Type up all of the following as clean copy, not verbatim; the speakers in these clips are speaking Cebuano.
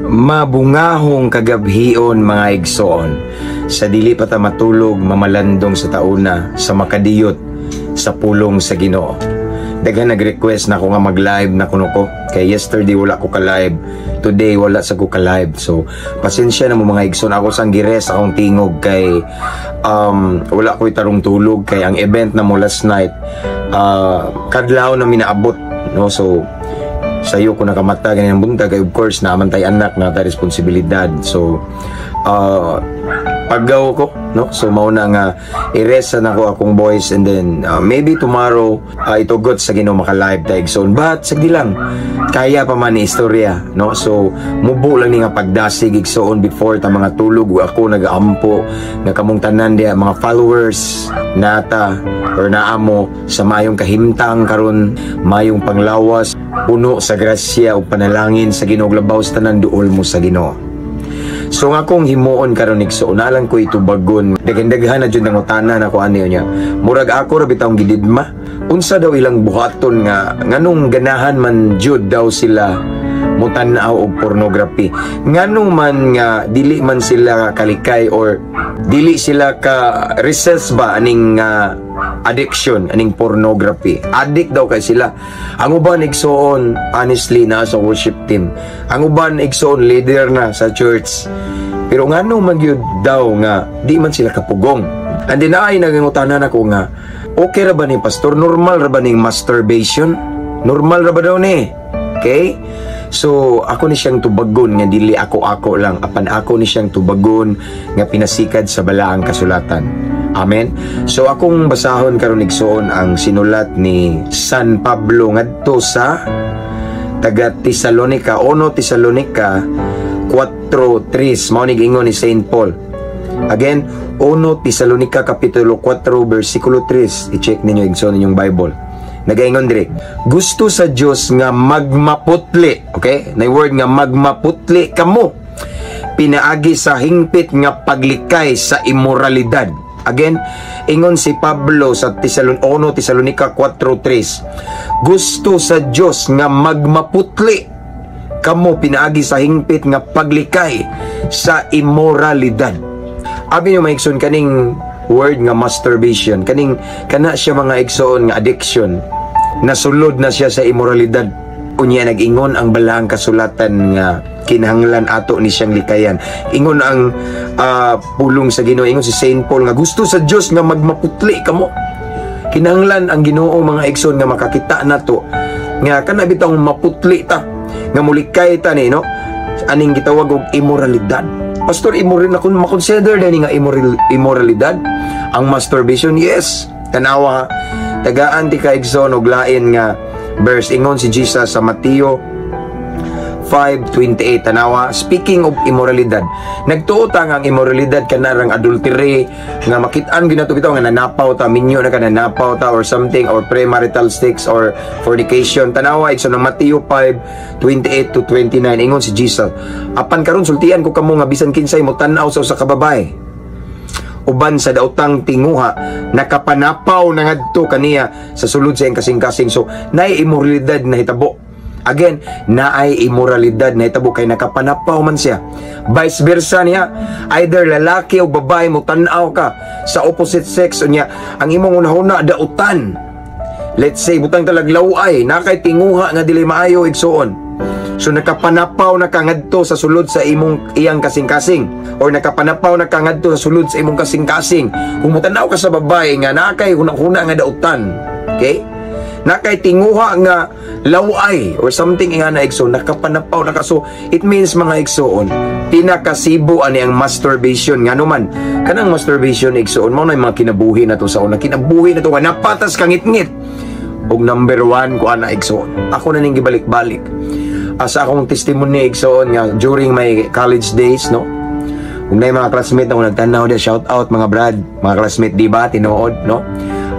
Mabungahong kagabhion, mga igsoon. Sa dili pa ta matulog, mamalandong sa tauna sa makadiyot sa pulong sa Ginoo. Daghan nag-request na ako nga mag-live na kuno ko. Kay yesterday wala ko ka-live. Today wala sa ko ka-live. So pasensya na mo, mga igsoon. Ako sang gi-rest akong tingog kay wala ko tarong tulog kay ang event na mo last night, kadlaw na minaabot, no? So sayo ko nakamata ganinang buntag kay of course naa man tay anak na tay responsibilidad. So paggaw ko, no? So mao na nga i-rest na ko akong voice and then maybe tomorrow, itugot sa Ginoo, maka live ta, igsoon. But sagdi lang, kaya pa man ni istorya, no? So mubo lang ni nga pagdasig, igsoon, before ta mga tulog. Ako nagaampo nga kamong tanan diha, mga followers nata or naamo sa mayong kahimtang karon, mayong panglawas, puno sa grasya ug panalangin sa Ginoo. Labaw sa tanan, duol mo sa Ginoo. So nga akong himuon karon, igsoon, na lang ko itubagon. Daghan-daghan na jud nangutana na ko ani niya. Murag ako ra bitawng gididma. Unsa daw ilang buhaton nga nganong ganahan man jud daw sila mutan-aw og pornography? Nganong man nga dili man sila kalikay or dili sila ka resist ba aning addiction aning pornography? Addict daw kay sila. Ang uban, igsoon, honestly, naa sa worship team. Ang uban, igsoon, leader na sa church. Pero ngano man gyud daw nga di man sila kapugong? And then ay nagangutanan ako nga okay ra ba ni, pastor? Normal ra ba ning masturbation? Normal ra ba daw ni? Okay? So, ako ni siyang tubagon nga dili ako-ako lang, apan ako ni siyang tubagon nga pinasikad sa balaang kasulatan. Amen. So akong basahon karon, igsoon, ang sinulat ni San Pablo ngadto sa taga Tesalonica, 1 Tesalonica 4:3. Mao ni giingon ni Saint Paul. Again, 1 Tesalonica kapitulo 4 versikulo 3. I-check ninyo, igsoon, ninyong Bible. Nagaingon dire, gusto sa Dios nga magmaputli, okay? Na word nga magmaputli kamo pinaagi sa hingpit nga paglikay sa imoralidad. Again, ingon si Pablo sa 1 Tesalonica 4:3. Gusto sa Dios nga magmaputli kamo pinaagi sa hingpit nga paglikay sa imoralidad. Abi nyo, mga igsoon, kaning word nga masturbation, kaning kana siya, mga igsoon, nga addiction, nasulod na siya sa imoralidad. Unya nag-ingon ang balaang kasulatan nga kinahanglan ato ni siyang likayan. Ingon ang pulong sa Ginoo, ingon si Saint Paul nga gusto sa Dios nga magmaputli kamo. Kinahanglan ang Ginoo, mga igsoon, nga makakita nato nga kana bitawng maputli ta, nga mulikay ta ni, no, aning gitawag og imoralidad. Pastor, immoral na kung ma-consider din nga imoralidad ang masturbation? Yes. Tanawa, tagaan ti ka, igsoon, og lain nga verse. Ingon si Jesus sa Mateo 5:28. Tanawa, speaking of immoralidad, nagtuo ta nga ang immoralidad kanarang adultery nga makit-an ginato bitaw nga nanapaw ta, minyo na ka, nanapaw ta or something, or premarital sex or fornication. Tanawa, igsoon, ng Mateo 5:28 to 29. Ingon si Jesus, "Apan karon sultian ko kamo nga bisan kinsay mo tan-aw sa usa ka babae uban sa daotang tinguha, nakapanapaw na ngadto kaniya sa sulod sa iyang kasing-kasing." So naay immoralidad na hitabo. Again, naay immoralidad na hitabo kay nakapanapaw man siya. Vice versa niya, either lalaki o babae, mo tan-aw ka sa opposite sex unya ang imong unahuna dautan. Let's say butang talag laway, nakay tinguha nga dili maayo, igsoon. So nakapanapaw na ka ngadto sa sulod sa imong iyang kasing-kasing or nakapanapaw na ka ngadto sa sulod sa imong kasing-kasing. Kung mutanaw ka sa babae nga nakay hunahuna nga dautan, okay? Nakay tinguha nga laway or something nga na, igsoon, nakapanapaw na ka. So it means, mga igsoon, pinakasibo ani ang masturbation. Ngano man kanang masturbation, igsoon, mao na yung mga kinabuhi na to sa una, kinabuhi na to nga napatas kang ngitngit. Og number one ko ana, igsoon, ako na ning gibalik-balik sa akong testimony, igsoon, nga during my college days, no? Kung na mga classmate na nagtanaw dia, shout out mga brad, mga classmate, di ba tinuod, no?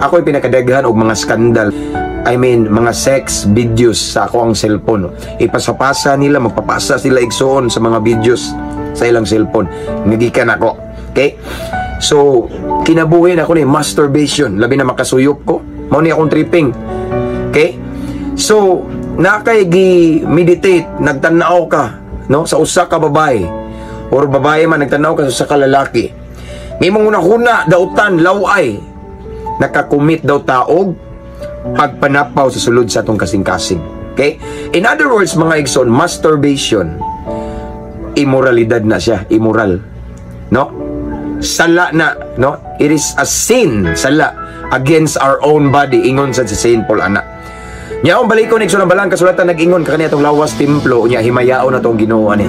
Ako yung pinakadaghan og mga skandal, I mean, mga sex videos sa ako ang cellphone. Ipasapasa nila, magpapasa sila, igsoon, sa mga videos sa ilang cellphone. Ngagikan ako. Okay? So, kinabuhi na ako ni masturbation. Labi na makasuyop ko. Mao ni akong tripping. Okay? So, nakay gi meditate, nagtanaw ka. no, sa usa ka babae or babae man nagtan-aw ka sa usa ka lalaki, nga imong hunahuna dautan, laway, nakakumit daw ta og pagpanapaw sa sulod sa atong kasing-kasing. Okay? In other words, mga igsoon, masturbation, immoralidad na siya, immoral. No? Sala na, no? It is a sin, sala against our own body, ingon sa si Saint Paul ana. Nya ang balikon, igsoon, ang balang kasulatan nag-ingon ka kani atong lawas templo, unya himayaon na tong Ginoo ani.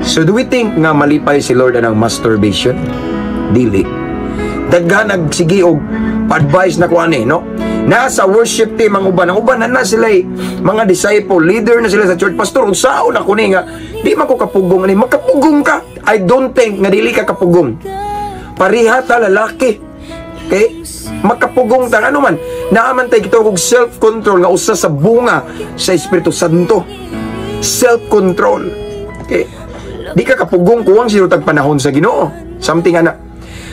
So do we think nga malipay si Lord anang masturbation? Dili. Daghan nagsige og pa-advise na ko ani, no? Nasa worship team ang uban na na sila mga disciple, leader na sila sa church. "Pastor, unsaon ako ni nga di man ko kapugong ani?" Makapugong ka. I don't think nga dili ka kapugong. Pareha ta lalaki. Okay? Makapugong ta, ano man, naa man tay gitawag og self-control nga usa sa bunga sa Espiritu Santo. Self-control. Okay? Di ka kapugong kuwang sino tag panahon sa Ginoo. Something ana.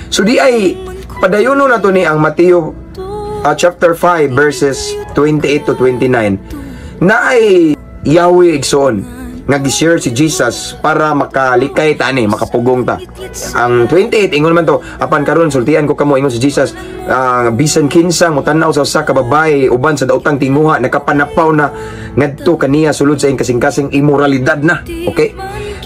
So di ay padayono na to ni ang Mateo chapter 5 verses 28 to 29 na ay yawi, igsoon, nga gi-share si Jesus para makalikay ta ani, makapugong ta. Ang 28, ingon man to, "Apan karon sultian ko kamo," ingon si Jesus, "bisan kinsa motan-aw sa usa ka babae uban sa daotang tinguha, nakapanapaw na ngadto kaniya sulod sa iyang kasing-kasing, imoralidad na." Okay?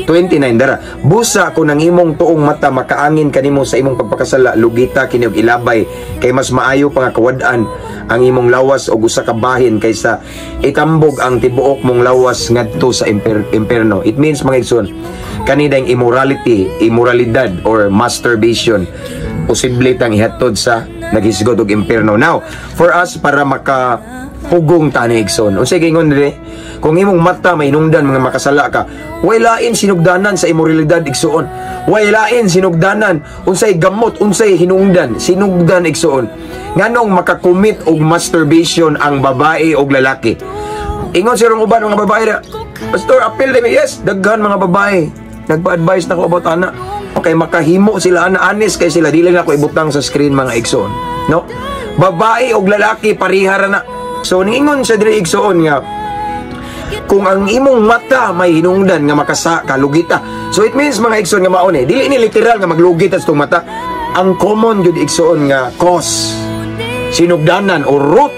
29 dara. "Busa kung ang imong tuong mata makaangin kanimo sa imong pagpakasala, lugita kini og ilabay, kay mas maayo pa nga kawad-an ang imong lawas og usa ka bahin kaysa itambog ang tibuok mong lawas ngadto sa imperno." It means, mga igsoon, kani dang immorality, immoralidad or masturbation, posible tang ihatod sa naghisgot og imperno. Now, for us para maka pugong tani, igsoon. Unsay giingon dire? Kung imong mata may hinungdan mga makasala ka, way lain sinugdanan sa imoralidad, igsoon. Way lain sinugdanan, unsay gamot, unsay hinungdan, sinugdan, igsoon. Nganong makakumit og masturbation ang babae og lalaki? Ingon sa uban mga babae na, "Pastor, apil di." Yes, daghan mga babae. Nagpa-advise na ko about ana. Okay, makahimo sila ana, honest kay sila, dili na ko ibutang sa screen, mga igsoon. No? Babae og lalaki pareha ra na. So ningon sa diri, igsoon, nga kung ang imong mata may hinungdan nga makasa ka, lugita. So it means, mga igsoon, nga mao ni, dili ni literal nga maglugit sa mata. Ang common gyud, igsoon, nga cause, sinugdanan o root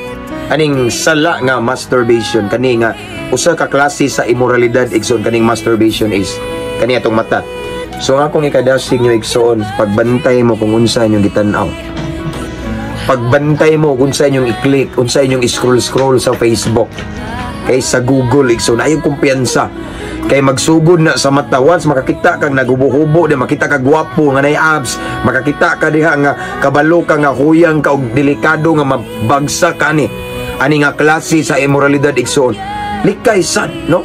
aning sala nga masturbation, kani nga usa ka klase sa imoralidad, igsoon, kaning masturbation is kani atong mata. So nga akong ikadasig nyo, igsoon, pagbantay mo kung unsa inyong gitan-aw. Pagbantay mo kung unsa inyong i-click, unsa inyong i-scroll-scroll sa Facebook. Kay sa Google, igsoon, ayaw kumpiyansa. Kay magsugod na sa mata. Once makakita kang nagubo-hubo di, makita ka gwapo nga nay abs, makakita ka diha nga kabalo ka nga huyang ka og delikado nga mabagsak ka ani. Ani nga klase sa imoralidad, igsoon. Likay sad, no?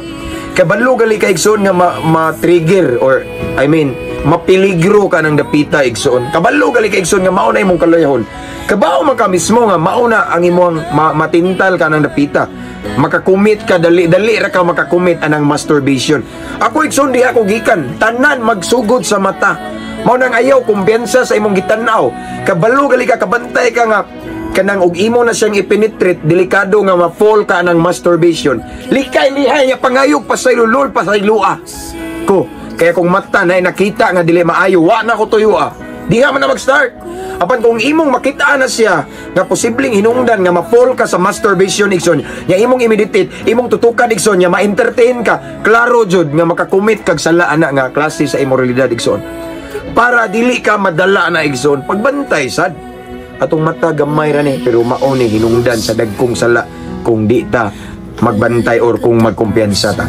Kabalo gali ka, igsoon, nga ma-trigger or I mean mapiligro ka ng dapita, igsoon. Kabalo gali ka, igsoon, nga mao na imong kalayahon. Kabaw man ka mismo nga mao na ang imong matintal ka ng dapita. Makakumit ka dali dali ra ka makakumit anang masturbation. Ako, igsoon, di ako gikan. Tanan magsugod sa mata. Mao nang ayaw kumpiyansa sa imong gitan-aw. Kabalo gali ka, kabantay ka nga kanang og imo na siyang ipenetrate, delikado nga ma-fall ka ng masturbation. Likay lihay nga pangayog, pasaylo, Lord, pasayloa ko. Kaya kung mata na nakita nga dili maayo, wa na ko tuyo ah. Di nga man na mag-start. Apan kung imong makita na siya nga posibleng hinungdan nga ma-fall ka sa masturbation, igsoon, nga imong i-meditate, imong tutukan, igsoon, nga ma-entertain ka, klaro jud nga makakumit kag sala ana nga klase sa imoralidad, igsoon. Para dili ka madala na, igsoon, pagbantay sad. Atong mata gamay ra ni, pero mao ni hinungdan sa dagkong sala kung di ta magbantay or kung magkumpiyansa ta.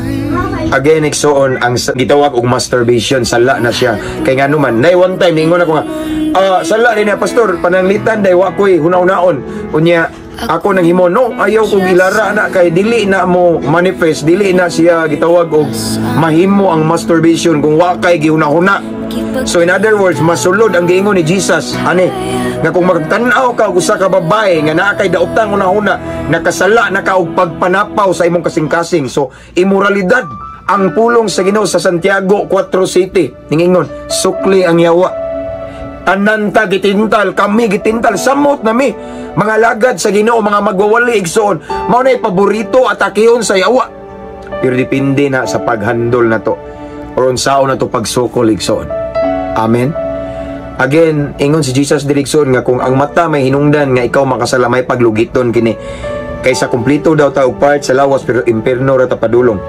Again, igsoon, ang gitawag og masturbation, sala na siya. Kay nga naman, nay one time ningon ako nga, "Sala din na, pastor, pananglitan day wa ko'y hunaw-naon. Unya, ako nang himo." No, ayaw kong ilara na kay dili na mo manifest, dili na siya gitawag og mahimo ang masturbation kung wa kay gihuna-huna. So in other words, masulod ang giingon ni Jesus ani nga kung magtan-aw ka og usa ka babae nga naa kay daotang hunahuna, nakasala na ka og pagpanapaw sa imong kasing-kasing. So imoralidad ang pulong sa Ginoo sa Santiago 4:7. Ningingon, sukli ang yawa. Tanan ta gitintal, kami gitintal, samot nami. Mga lagad sa Ginoo, mga magwawali, igsoon. Mao na paborito atakehon sa yawa. Pero depende na sa paghandol na to or unsaon na to pagsukol, igsoon. Amen. Again, ingon si Jesus diri, igsoon, nga kung ang mata may hinungdan nga ikaw makasala, may paglugiton kini kaysa kumplito daw ta og part sa lawas pero impierno ra ta padulong.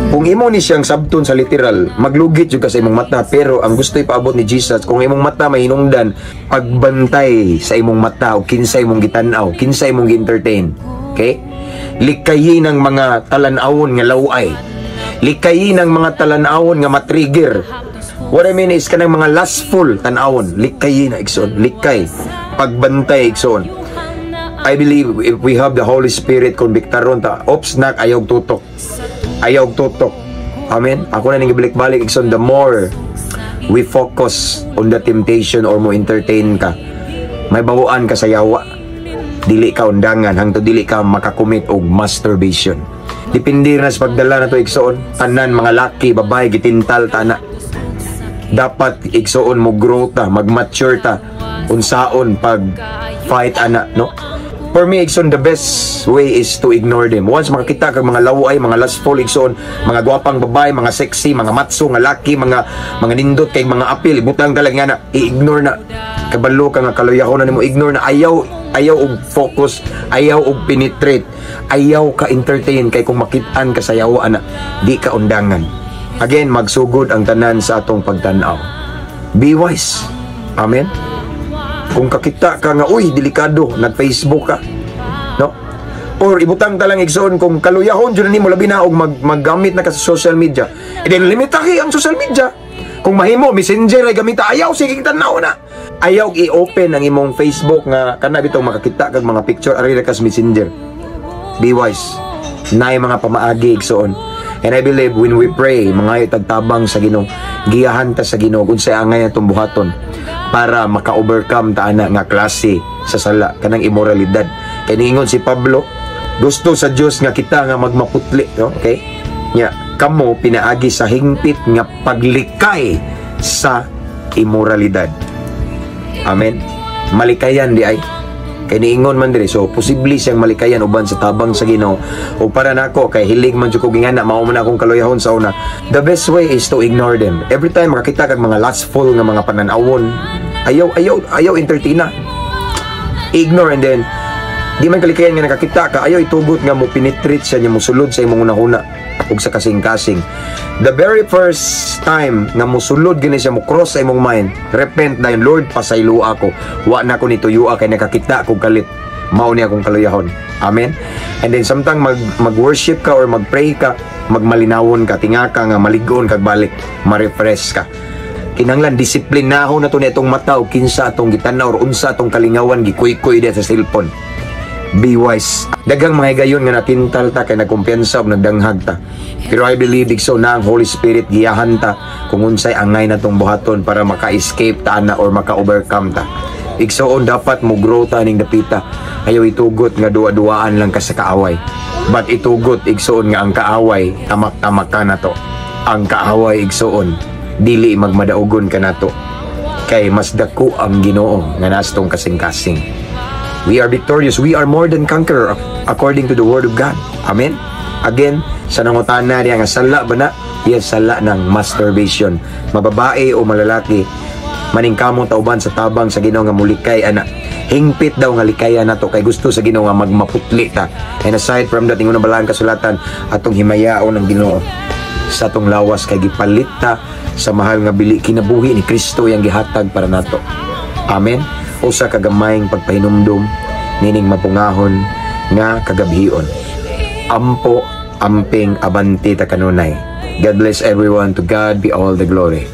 Kung imo ni siyang sabton sa literal, maglugit jud ka sa imong mata, pero ang gusto ipaabot ni Jesus, kung imong mata may hinungdan, pagbantay sa imong mata o kinsa imong gitan-aw, kinsa imong gi-entertain. Okay? Likayin ang mga talan-awon nga laway. Likayin ang mga talan-awon nga matrigger. What I mean is kanang mga lustful tan-awon, likayin na, igsoon, likay. Pagbantay, igsoon. I believe if we have the Holy Spirit, konbiktaron ta, ops nak, ayaw tutok. Ayaw tutok. Amen. Ako na ning balik-balik, igsoon, the more we focus on the temptation or mo entertain ka, may bawaan ka sa yawa. Dili ka undangan hangtod dili ka makakomit og masturbation. Depende na sa pagdala na to, igsoon. Tanan mga laki, babae, gitintal tana. Dapat, igsoon, mo grow ta, mag-mature ta unsaon pag fight ana, no? For me, igsoon, the best way is to ignore them. Once makakita kag mga laway, mga lustful, igsoon, mga gwapang babae, mga sexy, mga matso nga laki, mga nindot kay mga apil, ibutang talaga nga na, i-ignore na. Kabalo ka nga kaluyahon na nimo, ignore na. Ayaw ayaw og focus, ayaw og penetrate, ayaw ka entertain kay kung makit-an ka sa yawa ana, di ka undangan. Again, magsugod ang tanan sa atong pagtan-aw. Be wise. Amen. Kung kakita ka nga, uy, delikado, nag-Facebook ka. No? Or ibutang ta lang, igsoon, kung kaluyahon jud nimo labi na og maggamit na ka sa social media. And then limitahi ang social media. Kung mahimo, Messenger ay gamita, ayaw sige tan-aw na. Ayaw i-open ang imong Facebook nga kana bitong makakita kag mga picture ari ra ka sa Messenger. Be wise. Naay mga pamaagi, igsoon. And I believe when we pray, mga tagtabang sa Ginoo, giyahan ta sa Ginoo kung sa angay atong buhaton para maka-overcome ta ana nga klase sa sala, kanang imoralidad. Kay niingon si Pablo, gusto sa Dios nga kita nga magmaputli, no? Okay? Nya kamo pinaagi sa hingpit nga paglikay sa imoralidad. Amen. Malikayan di ay. Kay niingon man diri, so posible siyang malikayan uban sa tabang sa Ginoo. O para nako kay hilig man jud ko gingana, mao man akong kaluyahon sa una. The best way is to ignore them. Every time makakita kag mga lustful nga mga pananawon, ayaw ayaw ayaw entertain na. Ignore, and then di man kalikayan nga nakakita ka, ayaw itugot nga mo penetrate siya niya, mosulod sa imong hunahuna ug sa kasing-kasing. The very first time nga mosulod gani siya, mo cross sa imong mind, repent na yun, "Lord, pasaylo ako. Wa na ko nituyua kay nakakita ko kalit. Mao ni akong kaluyahon." Amen. And then samtang mag-worship ka or mag-pray ka, magmalinawon ka, tinga ka nga maligon kag balik, ma-refresh ka. Kinahanglan disiplinahon na to ni itong mata o kinsa atong gitan-aw or unsa atong kalingawan gikuy-kuy diya sa cellphone. Be wise. Daghang mga higayon nga natintal ta kay nagkumpiyansa ug nagdanghag ta. Pero I believe, igsoon, na ang Holy Spirit giyahan ta kung unsay angay natong buhaton para maka-escape ta ana or maka-overcome ta. Igsoon, dapat mo grow ta ning dapita. Ayaw itugot nga duwa-duwaan lang ka sa kaaway. But itugot, igsoon, nga ang kaaway tamak-tamak ka na to. Ang kaaway, igsoon, dili magmadaugon ka nato. Kay mas dako ang Ginoo nga nastong kasing-kasing. We are victorious. We are more than conqueror according to the word of God. Amen. Again, sa nangutana niya nga sala ba na? Yes, sala ng masturbation. Mababae o malalaki, maningkamot ta uban sa tabang sa Ginoo nga mulikay ana. Hingpit daw nga likayan nato kay gusto sa Ginoo nga magmaputli ta. And aside from that, ingon na balaan kasulatan, atong himayaon ang Ginoo sa atong lawas kay gipalit ta sa mahal nga bili, kinabuhi ni Kristo yang gihatag para nato. Amen. Usa ka gamayng pagpahinumdum nining mapungahon nga kagabhion. Ampo, amping, abante ta kanunay. God bless everyone. To God be all the glory.